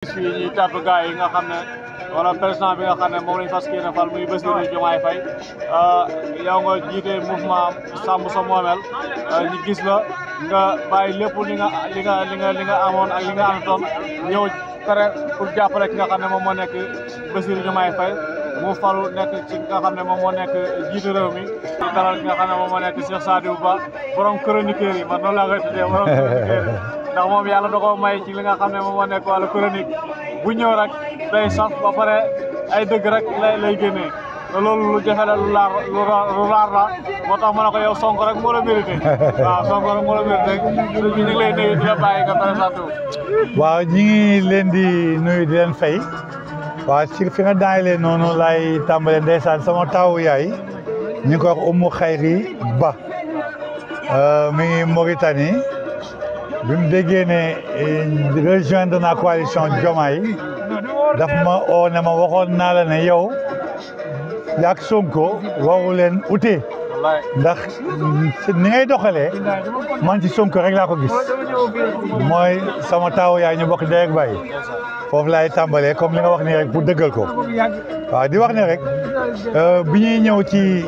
fii ñuy tàbb gars yi nga xam ne wala président bi nga xam ne moom lañ fas yéene fal muy Bassirou Diomaye Faye yow nga jiite mouvement sàmm sa moomeel ñu gis la nga bàyyi lépp li nga amoon ak li nga àndatoon ñëw pare pour jàppale ki nga xam ne moom moo nekk Bassirou Diomaye Faye mu falu nekk ci nga xam ne moom moo nekk jiite réew mi di dalal ki nga xam ne moom moo nekk Cheikh sadibou ba borom chroniqueur yi man noonu laa koy tuddee borom chroniqueur yi ndax moom yàlla da koo may ci li nga xam ne moom moo nekk wàllu chronique bu ñëw rek day saf ba pare ay dëgg rek lay génnee te loolu lu jafe la lu raar la moo tax ma ne ko yow sonko rek moo la mérité waaw sonko rek moo la mérité ñu ngi lay nuyu di la bàyyi nga présenté wu. waaw ñi ngi leen di nuyu di leen fay waaw ci fi nga daanelee noonu laay tàmbalee ndeysaan sama taawu yaay ñu ko wax Umu Xayri Ba mi ngi Mauritanie bi mu déggee ne rejoindre na coalition Diomaye daf ma oo ne ma waxoon naa la ne yow yaak Sonko waru leen ute ndax ni ngay doxalee man ci Sonko rek laa ko gis mooy sama taawu yaay ñu bokk ndey ak baay foofu laay tàmbalee comme li nga wax nii rek pour dëggal ko waaw di wax ne rek bi ñuy ñëw ci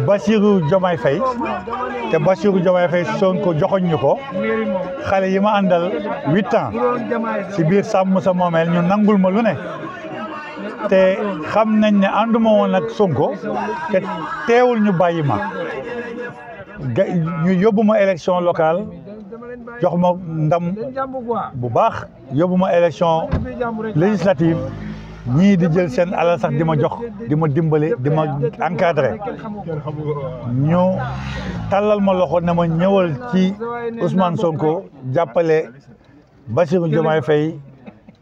Bassirou Diomaye Faye te Bassirou Diomaye Faye Sonko joxoñ ñu ko xale yi ma àndal 8 ans ci biir sàmm sa moomeel ñu nangul ma lu ne te xam nañ ne ànduma woon ak Sonko te teewul ñu bàyyi ma ñu yóbbu ma élection locale jox ma ndam bu baax yóbbu ma élection législative ñii di jël seen alal sax di ma jox di ma dimbale di ma encadré ñu tàllal ma loxo ne ma ñëwal ci Ousmane Sonko jàppale Bassirou Diomaye Faye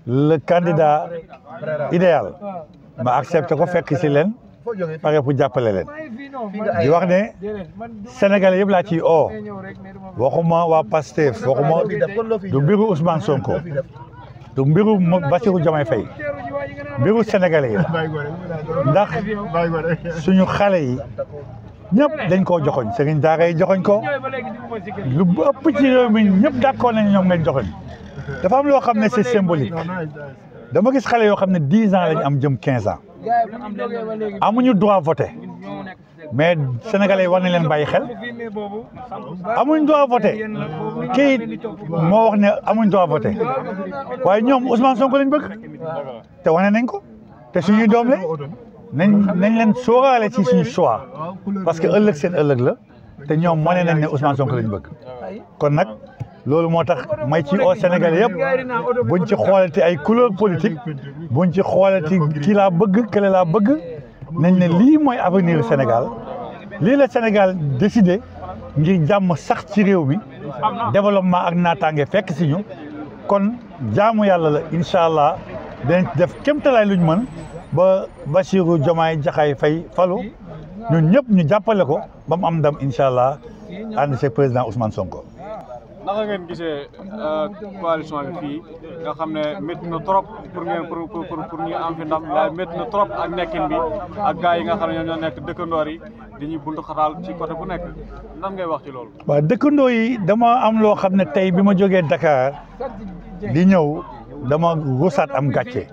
le candidat idéal ma accepté ko fekk si leen pare pour jàppale leen di wax ne Sénégalais yëpp laa ciy oo waxuma waa Pastef waxuma du mbiru Ousmane Sonko du mbiru Bassirou Diomaye Faye mbiru Sénégalais yi ndax suñu xale yi ñëpp dañ koo joxoñ sëriñ daara yi joxoñ ko lu ëpp ci réew mi ñëpp d'accord nañ ñoom lañ joxoñ dafa am loo xam ne c'est symbolique dama gis xale yoo xam ne 10 ans lañ am jëm 15 ans amuñu droit voter mais sénégalais yi war nañ leen bàyyi xel amuñ droit voter kii moo wax ne amuñ droit voter waaye ñoom Ousmane Sonko lañ bëgg te wane nañ ko te suñuy doom nañ leen sóoraale ci suñu choix parce que ëllëg seen ëllëg la te ñoom wane nañ ne Ousmane Sonko lañ bëgg kon nag loolu moo tax may ci au Sénégal yëpp buñ ci xoolati ay couleur politique buñ ci xoolati kii laa bëgg kële laa bëgg nañ ne lii mooy avenir Sénégal lii la Sénégal décidé ngir jàmm sax ci réew mi développement ak naataange fekk si ñu kon jaamu yàlla la incha allah dinañ def kéemtalaay luñ mën ba Bassirou Diomaye Diakhar Faye falu ñun ñëpp ñu jàppale ko ba mu am ndam incha allah ànd ci président Ousmane Sonko. naka ngeen gisee coalition bi fii nga xam ne métti na trop pour ngeen pour ñu am fi ndam waaye métti na trop ak nekkin bi ak gars yi nga xam ne ñoo nekk dëkkandoor yi dañuy buntu xataal ci côté bu nekk nan ngay wax ci loolu. waaw dëkkandoo yi dama am loo xam ne tey bi ma jógee Dakar di ñëw dama rusaat am gàcce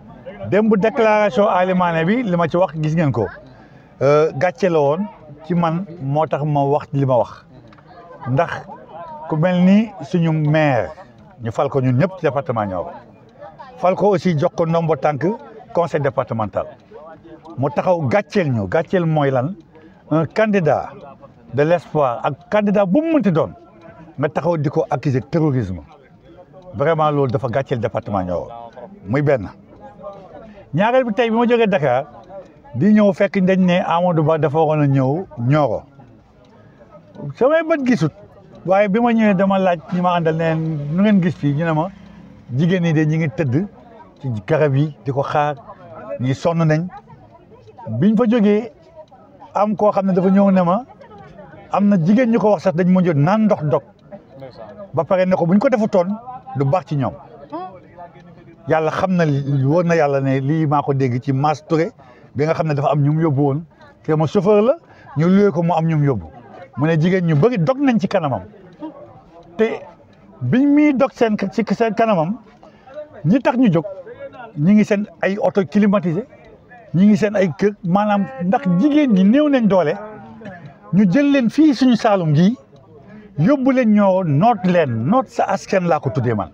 démb déclaration Alimane bi li ma ci wax gis ngeen ko gàcce la woon ci man moo tax ma wax li ma wax ndax. ku mel ni suñu maire ñu fal ko ñun ñëpp ci département Nioro fal ko aussi jox ko ndombo tànk conseil départemental mu taxaw gàcceel mooy lan un candidat de l'espoir ak candidat bu mu mënti doon nga taxaw di ko accuser terrorisme vraiment loolu dafa gàcceel département Nioro muy benn ñaareel bi tey bi ma jógee Dakar di ñëw fekk dañ ne Amadou Ba dafa waroon a ñëw Nioro samay bët gisut waaye bi ma ñëwee dama laaj ñi ma àndal ne nu ngeen gis fii ñu ne ma jigéen ñi de ñi ngi tëdd ci garab yi di ko xaar ñi sonn nañ biñ fa jógee am koo xam ne dafa ñëw ne ma am na jigéen ñu ko wax sax dañ mujj naan ndox dog ba pare ne ko buñ ko defutoon du baax ci ñoom yàlla xam na wóor na yàlla ne lii maa ko dégg ci Mass Touré bi nga xam ne dafa am ñu mu yóbbu woon te ma chauffeur la ñu luwee ko mu am ñu mu yóbbu mu ne jigéen ñu bëri dog nañ ci kanamam te biñ muy dog ci seen kanamam ñi tax ñu jóg ñi ngi seen ay auto climatisé ñi ngi seen ay kër maanaam ndax jigéen ñi néew nañ doole ñu jël leen fii suñu Saloum gii yóbbu leen ñoo noot sa askan laa ko tuddee man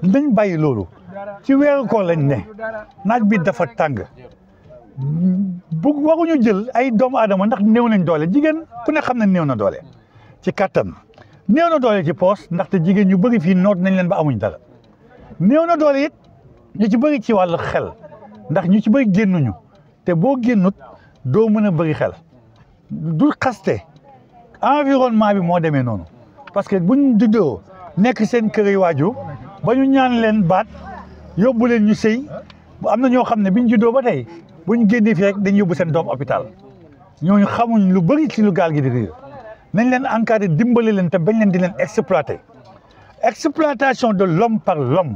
nañ bàyyi loolu ci weeru koor lañ ne naaj bi dafa tàng bu waruñu jël ay doomu aadama ndax néew nañ doole jigéen ku ne xam ne néew na doole ci kattan néew na doole ci poos ndaxte jigéen ñu bëri fii noot nañ leen ba amuñ dara néew na doole it ñu ci bëri ci wàllu xel ndax ñu ci bëri génnuñu te boo génnut doo mën a bëri xel du xaste environnement bi moo demee noonu parce que buñ juddoo nekk seen kër yi waajur ba ñu ñaan leen baat yóbbu leen ñu sëy am na ñoo xam ne biñ juddoo ba tey buñ génnee fii rek dañ yóbbu seen doom hôpital ñooñu xamuñ lu bëri ci lu gaal gi di riir nañ leen encadré dimbali leen te bañ leen di leen exploitation de l'homme par l'homme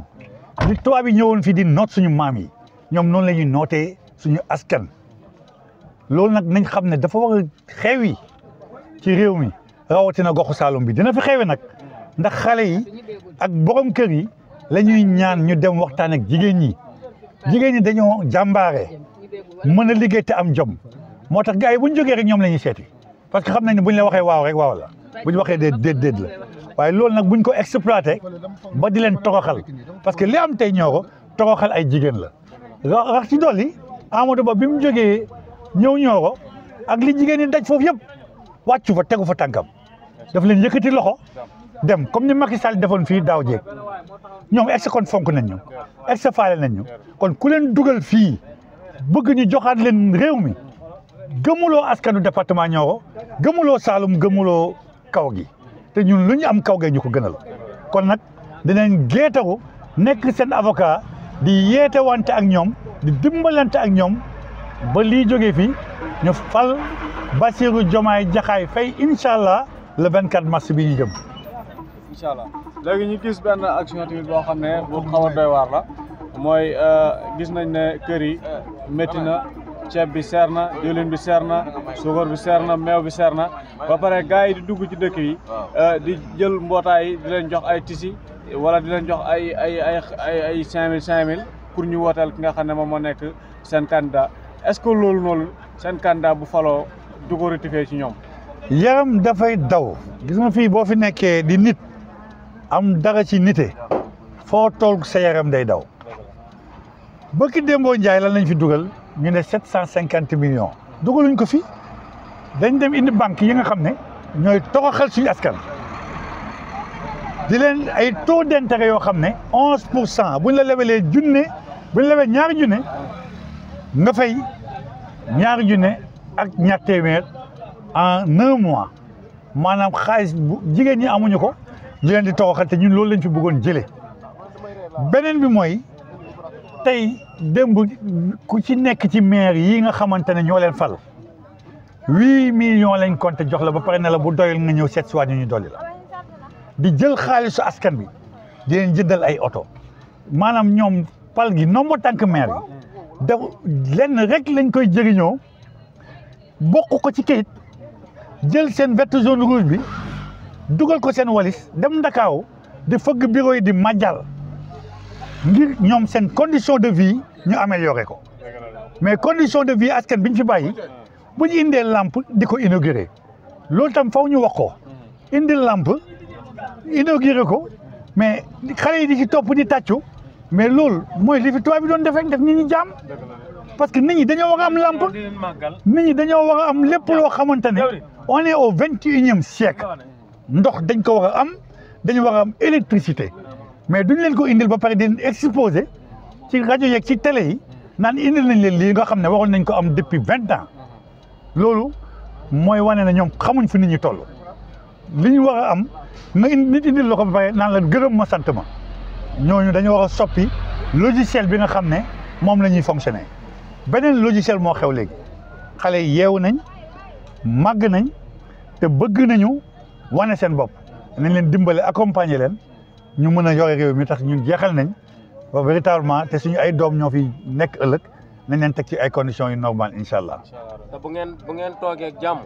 li tubaab yi ñëwoon fii di noot suñu maam yi ñoom noonu la ñuy nootee suñu askan loolu nag nañ xam ne dafa war a xewi ci réew mi rawatina goxu Saloum bi dina fi xewi nag ndax xale yi ak borom kër yi la ñuy ñaan ñu dem waxtaan ak jigéen ñi dañoo jàmbaare mën a liggéey te am jom moo tax gars yi bu ñu jógee rek ñoom la ñuy seeti parce que xam nañ ne bu ñu la waxee waaw rek waaw la bu ñu waxee déet la waaye loolu nag buñ ko exploité ba di leen toroxal parce que li am tey ñoo toroxal ay jigéen la rax ci dolli Amadou Ba bi mu jógee ñëw ñoo ak li jigéen ñi daj foofu yëpp wàccu fa tegu fa tànkam daf leen yëkkati loxo dem comme ni Macky Sall defoon fii daaw jéeg ñoom ex kon fonk nañ ñu ex faale nañ ñu kon ku leen dugal fii bëgg ñu joxaat leen réew mi gëmuloo askanu département Nioro gëmuloo Saloum gëmuloo kaw gi te ñun lu ñu am kaw gee ñu ko gënal kon nag dinañ géetaru nekk seen avocat di yeete wante ak ñoom di dimbalante ak ñoom ba lii jógee fii ñu fal Bassirou Diomaye Diakhar Faye incha allah le 24 mars bi ñu jëm. incha allah léegi ñu gis benn action tamit boo xam ne bu xaw a doy waar la mooy gis nañ ne kër yi métti na ceeb bi seer na diwlin bi seer na suukar bi seer na meew bi seer na ba pare gars yi di dugg ci dëkk yi di jël mbootaay yi di leen jox ay tisi wala di leen jox ay 5000 pour ñu wooteel ki nga xam ne moom moo nekk seen candidat est-ce que loolu noonu seen candidat bu faloo du ko rectifier ci ñoom. yaram dafay daw gis nga fii boo fi nekkee di nit am dara ci nite foo toll sa yaram day daw bëkki Dembo Ndiaye lan lañ fi dugal ñu ne 750 millions dugaluñ ko fi dañ dem indi banque yi nga xam ne ñooy toroxal suñu askan di leen ay taux d'intérêt yoo xam ne 11% buñ la lebalee junne buñ la lebee ñaari junne nga fay ñaari junne ak ñaar téeméer en 1 mois maanaam xaalis bu jigéen ñi amuñu ko ñu leen di toroxal te ñun loolu lañ fi bëggoon jëlee beneen bi mooy tey démb ku ci nekk ci maire yi nga xamante ne ñoo leen fal 8 millions lañ compté jox la ba pare ne la bu doyul nga ñëw seet si waat ñu dolli la di jël xaalisu askan bi di leen jëndal ay oto maanaam ñoom pal gi nombo tànk maire yi def lenn rek lañ koy jëriñoo bokk ko ci kayit jël seen vert jaune rouge bi dugal ko seen walis dem Ndakaaru di fëgg bureau yi di màjjal ngir ñoom seen condition de vie ñu amélioré ko mais condition de vie askan biñ fi bàyyi bu ñu indee lampe di ko inauguré loolu tam faw ñu wax ko indi lampe inauguré ko mais xale yi di ci topp di tàccu mais loolu mooy li fi tubaab bi doon def rek def nit ñi jaam parce que nit ñi dañoo war a am lampe nit ñi dañoo war a am lépp loo xamante ne on est au 21e siècle ndox dañ ko war a am dañu war a am électricité mais duñ leen ko indil ba pare di leen exposé ci rajo yeeg ci télé yi naan indil nañ leen lii nga xam ne waroon nañ ko am depuis 20 ans loolu mooy wane ne ñoom xamuñ fi nit ñi toll li ñu war a am nga nit indil la ko ba pare naan la gërëm ma sant ma ñooñu dañoo war a soppi logiciel bi nga xam ne moom la ñuy fonctionner beneen logiciel moo xew léegi xale yi yeewu nañ màgg nañ te bëgg nañu wane seen bopp nañ leen dimbale accompagner leen ñu mën a yore réew mi tax ñun jeexal nañ ba véritablement te suñu ay doom ñoo fi nekk ëllëg nañ leen teg ci ay conditions yu normal incha allah. te bu ngeen toogee ak jàmm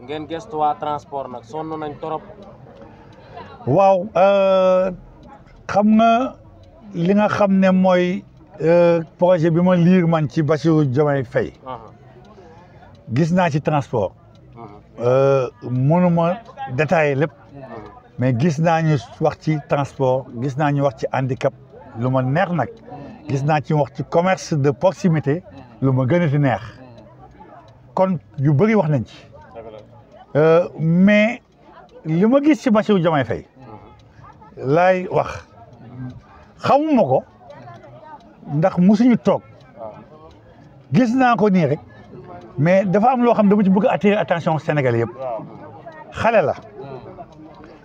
ngeen gëstu waa transport nag sonn nañ trop. waaw xam nga li nga xam ne mooy projet bi ma liir man ci Bassirou Diomaye Faye gis naa ci transport mënuma détailler lépp mais gis naa ñu wax ci transport gis naa ñu wax ci handicap lu ma neex nag gis naa ci wax ci commerce de proximité lu ma gën a ti neex kon yu bëri wax nañ ci mais li ma gis ci Bassirou Diomaye Faye laay wax xamuma ko ndax musuñu toog gis naa ko nii rek mais dafa am loo xam dama ci bëgg attirer attention Sénégalais yëpp xale la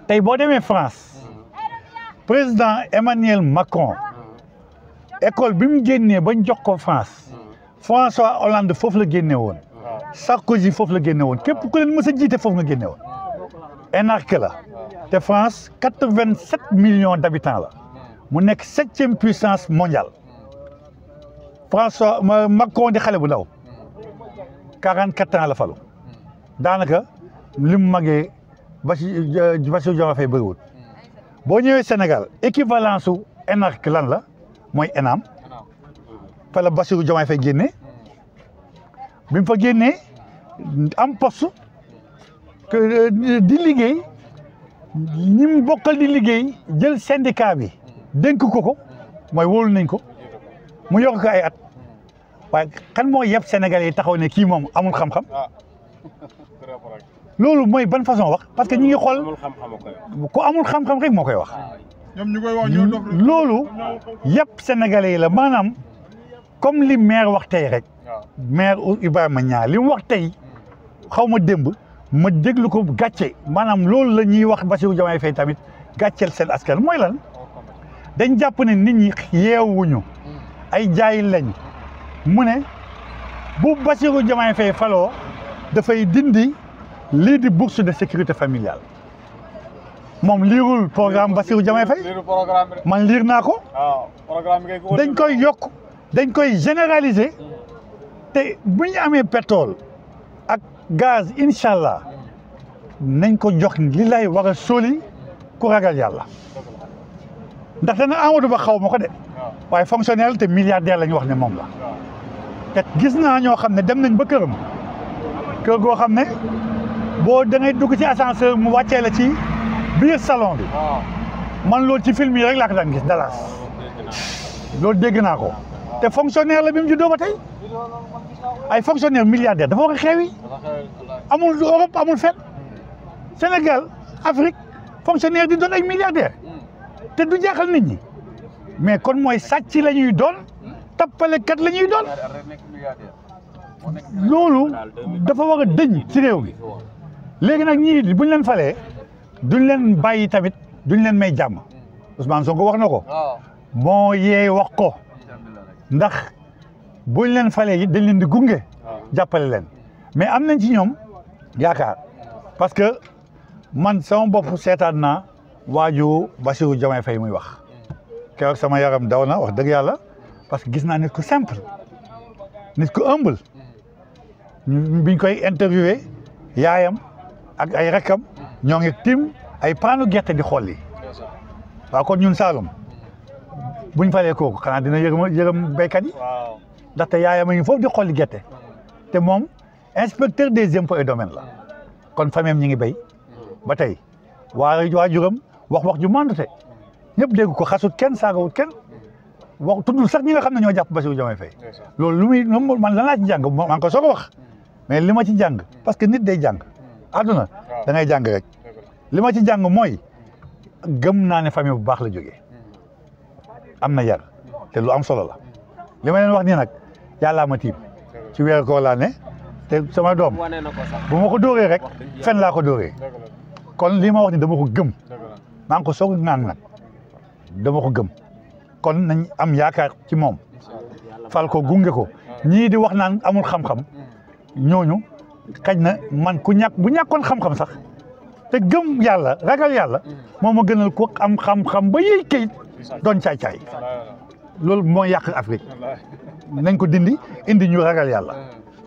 tey boo demee France président Emmanuel Macron école bi mu génnee bañ jox ko France François Hollande foofu la génne woon Sarkozy foofu la génne woon képp ku leen mës a jiite foofu nga génne woon énarque la te France 87 millions d'habitants la mu nekk 7e puissance mondiale François Macron di xale bu ndaw 44 ans la falu daanaka li mu magee Bassirou Diomaye Faye bëriwul boo ñëwee Sénégal équivalence su énarque lan la mooy ENAM fa la Bassirou Diomaye Faye génne bi mu fa génnee am poste que di liggéey ñi mu bokkal di liggéey jël syndicat bi dénk ko mooy wóolu nañ ko mu yokk ko ay at waaye kan moo yeb Sénégalais yi taxaw ne kii moom amul xam-xam loolu mooy ban façon wax parce que ñi ngi xool ku amul xam-xam rek moo koy wax loolu yeb Sénégalais yi la maanaam comme li maire wax tey rek maire Ibrahima Niang li mu wax tey xaw ma démb ma déglu ko gàcce maanaam loolu la ñuy wax Bassirou Diomaye Faye tamit gàcceel seen askan mooy lan dañ jàpp ne nit ñi yeewuñu ay jaay lañ mu ne bu Bassirou Diomaye Faye faloo dafay dindi lii di bourse de sécurité familiale moom liirul programme Bassirou Diomaye Faye man liir naa ko dañ koy yokk dañ koy généraliser te bu ñu amee pétrole ak gaz incha allah nañ ko jox li lay war a sóoli ku ragal yàlla ndax dana Amadou Ba xaw ma ko de waaye fonctionnaire te milliardaire la ñu wax ne moom la te gis naa ñoo xam ne dem nañ ba këram kër goo xam ne boo da ngay dugg ci ascenseur mu wàccee la ci biir salon bi man loolu ci film yi rek laa ko daan gis Dallas loolu dégg naa ko te fonctionnaire la bi mu juddoo ba tey ay fonctionnaire milliardaire dafa war a xeewi amul Europe amul fenn Sénégal Afrique fonctionnaire di doon ay milliardaire te du jaaxal nit ñi mais kon mooy sàcc la ñuy doon tappalekat la ñuy doon loolu dafa war a dëñ ci réew mi léegi nag ñii buñ leen falee duñ leen bàyyi tamit duñ leen may jàmm Ousmane Sonko wax na ko moo yee wax ko ndax buñ leen falee yi dañ leen di gunge jàppale leen mais am nañ ci ñoom yaakaar parce que man sama bopp seetaan naa waaju Bassirou Diomaye Faye muy wax keroog sama yaram daw na wax dëgg yàlla parce que gis naa nit ku simple nit ku humble biñ koy interviewé yaayam ak ay rakkam ñoo ngi tim ay paanu gerte di xool yi waaw kon ñun Saloum buñ falee kooku xanaa dina yërëm béykat yi ndaxte yaayam a ngi foofu di xool gerte te moom inspecteur des impôts et domaines la kon famille ñi ngi béy ba tey waajuram wax ju mandute ñëpp dégg ko xasut kenn saagawut kenn wax tuddul sax ñi nga xam ne ñoo jàpp Bassirou Diomaye Faye loolu lu muy man lan laa ci jàng maa ngi ko soog a wax mais li ma ci jàng parce que nit day jàng àdduna da ngay jàng rek li ma ci jàng mooy gëm naa ne famille bu baax la jógee am na yar te lu am solo la li ma leen wax nii nag yàllaa ma tiim ci weeru koor laa ne te sama doom bu ma ko dóoree rek fen laa ko dóoree kon li ma wax ni dama ko gëm maa ngi ko soog naan nag dama ko gëm kon nañ am yaakaar ci moom fal ko gunge ko ñii di wax naan amul xam-xam ñooñu xaj na man ku ñàkk bu ñàkkoon xam-xam sax te gëm yàlla ragal yàlla moom ma gënal ko am xam-xam ba yëy kayit doon caay-caay loolu moo yàq Afrique nañ ko dindi indi ñu ragal yàlla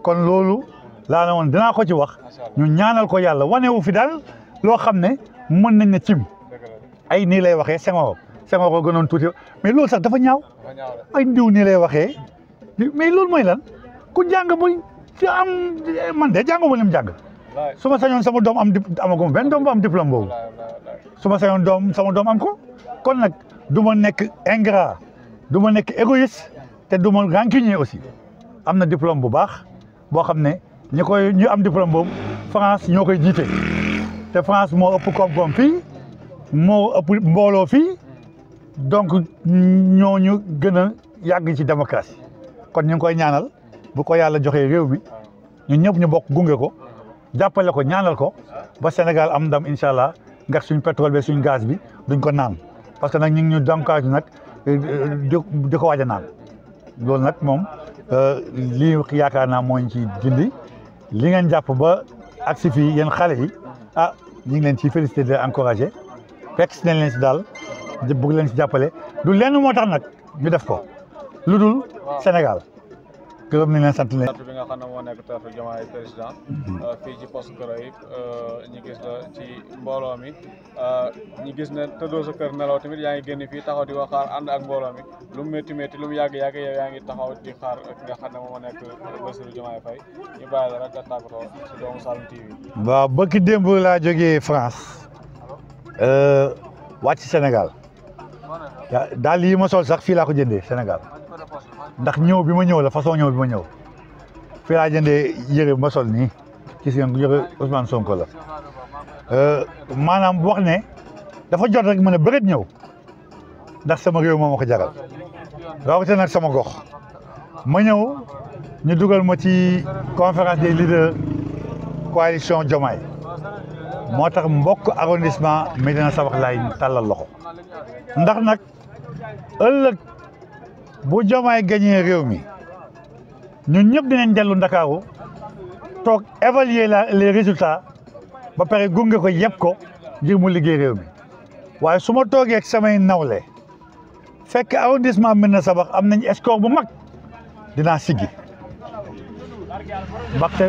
kon loolu laa ne woon dinaa ko ci wax ñu ñaanal ko yàlla wane wu fi daal loo xam ne mën nañ ne cim ay nii lay waxee Senghor Senghor ko gënoon tuuti mais loolu sax dafa ñaaw ay ndiw nii lay waxee mais loolu mooy lan ku jàng bu ci am man de jànguma lim jàng su ma sañoon sama doom amagum benn doom bu am diplôme boobu su ma sañoon sama doom am ko kon nag du ma nekk ingrat du ma nekk égoïste te du ma rancunier aussi am na diplôme bu baax boo xam ne ñu am diplôme boobu France ñoo koy jiite te France moo ëpp koom-koom fii moo ëpp mbooloo fii donc ñooñu gën a yàgg ci démocratie kon ñu ngi koy ñaanal bu ko yàlla joxee réew mi ñun ñëpp ñu bokk gunge ko jàppale ko ñaanal ko ba Sénégal am ndam incha allah ndax suñ pétrole bi suñ gaz bi duñ ko naan parce que nag ñu ngi ñu donkaaju nag di ko waaj a naan loolu nag moom lii yaakaar naa moo ñu ci dindi li ngeen jàpp ba agsi fii yéen xale yi ah ñu ngi leen ci félicité di encouragé fekk si nañ leen si daal bëgg leen si jàppale du lenn moo tax nag ñu def ko lu dul Sénégal gërëm nañ leen sant leen. bi nga xam ne moo nekk teefu Diomaye président fii ci poste kër yi ñu gis la ci mbooloo mi ñu gis ne tëddoo sa kër nelaw tamit yaa ngi génn fii taxaw di ko xaar ànd ak mbooloo mi lu mu métti métti lu mu yàgg-yàgg yow yaa ngi taxaw di xaar ki nga xam ne moo nekk Bassirou Diomaye Faye ñu bàyyi la rek nga tàggatoo si doomu Saloum TV. waaw bëkki démb laa jógee France wàcc Sénégal daal yi ma sol sax fii laa ko jëndee Sénégal ndax ñëw bi ma ñëw la façon ñëw bi ma ñëw fii laa jëndee yëre bi ma sol nii gis ngeen yëre Ousmane Sonko la maanaam wax ne dafa jot rek ma ne bëreet ñëw ndax sama réew moo ma ko jaral rawatina nag sama gox ma ñëw ñu dugal ma ci conférence des leaders coalition Diomaye moo tax mbokk arrondissement Medina Sabakh laay tàllal loxo ndax nag ëllëg bu Diomaye gagné réew mi ñun ñëpp dinañ dellu Ndakaaru toog évaluer les résultats ba pare gunge ko yëpp ko ngir mu liggéey réew mi waaye su ma toogee ak samay nawle fekk arrondissement Medina Sabakh am nañ score bu mag dinaa siggi ndaxte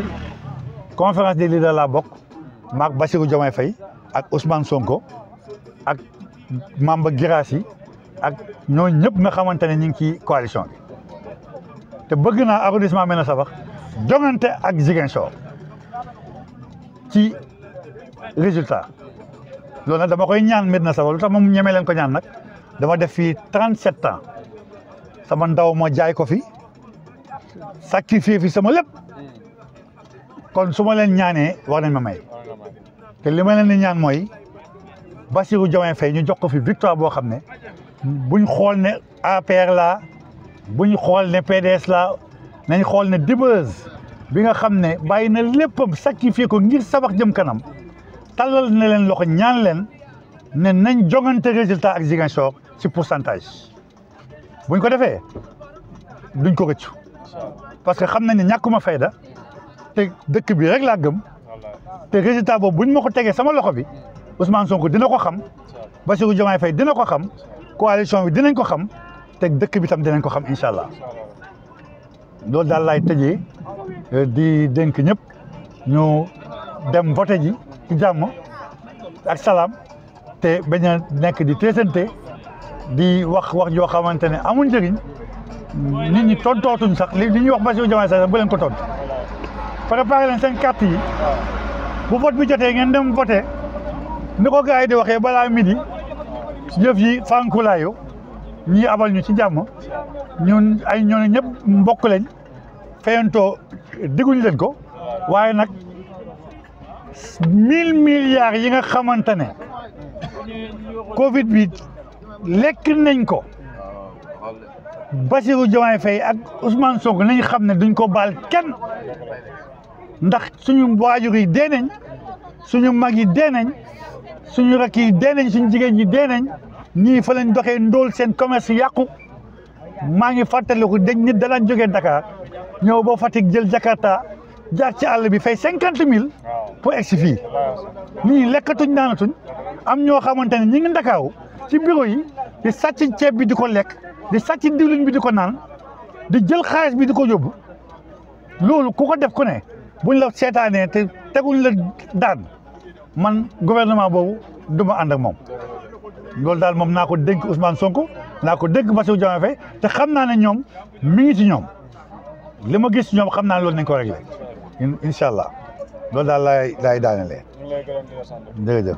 conférence des leaders laa bokk maak Bassirou Diomaye Faye ak Ousmane Sonko ak Mamba Girassi ak ñooñu ñëpp nga xamante ne ñu ngi ci coalition bi te bëgg naa arrondissement Medina Sabakh jongante ak Ziguinchor ci résultat loolu nag dama koy ñaan Medina Sabakh lu tax moom ñemee leen ko ñaan nag dama def fii 37 ans sama ndaw ma jaay ko fi sacrifié fi sama lépp kon su ma leen ñaanee war nañ ma may te li ma leen di ñaan mooy Bassirou Diomaye Faye ñu jox ko fi victoire boo xam ne buñ xool ne APR la buñ xool ne PDS la nañ xool ne Dibeuse bi nga xam ne bàyyi na léppam sacrifié ko ngir Sabakh jëm kanam tallal na leen loxo ñaan leen ne nañ jongante résultat ak Ziguinchor ci pourcentage buñ ko defee duñ ko rëccu parce que xam nañ ne ñàkkuma fayda te dëkk bi rek laa gëm te résultat boobu buñ ma ko tegee sama loxo bi Ousmane Sonko dina ko xam Bassirou Diomaye Faye dina ko xam coalition bi dinañ ko xam te dëkk bi tam dinañ ko xam incha allah loolu daal laay tëjee di dénk ñëpp ñu dem voté ji ci jàmm ak salaam te bañ a nekk di teesante di wax yoo xamante ne amul njëriñ nit ñi tontootuñ sax li ñuy wax Bassirou Diomaye sax bu leen ko tontu préparé leen seen carte yi bu vote bi jotee ngeen dem voté ni ko gars yi di waxee balaa midi yëf yi fankulaayu ñii abal ñu ci jàmm ñun ay ñooñu ñëpp mbokk lañ fayantoo digguñu leen ko waaye nag 1000 milliards yi nga xamante ne Covid bi lekk nañ ko Bassirou Diomaye Faye ak Ousmane Sonko nañ xam ne duñ ko baal kenn ndax suñu waajur yi dee nañ suñu mag yi dee nañ suñu rakk yi dee nañ suñu jigéen ñi dee nañ ñii fa lañ doxee ndóol seen commerce yàqu maa ngi fàttaliku dañ nit dalaan jógee Dakar ñëw ba Fatick jël Jakarta jaar ci àll bi fay 50 000 pour egsi fii ñii lekkatuñ naanatuñ am ñoo xamante ne ñi ngi Ndakaaru ci bureau yi di sàcc ceeb bi di ko lekk di sàcc diwlin bi di ko naan di jël xaalis bi di ko yóbbu loolu ku ko def ku ne buñ la seetaanee te teguñ la daan man gouvernement boobu du ma ànd ak moom loolu daal moom naa ko dénk Ousmane Sonko naa ko dénk Bassirou Diomaye Faye te xam naa ne ñoom mi ngi ci ñoom li ma gis ñoom xam naa ne loolu nañ ko réglé incha allah loolu daal laay daanelee. ñu ngi lay gërëm di la sant. jërëjëf.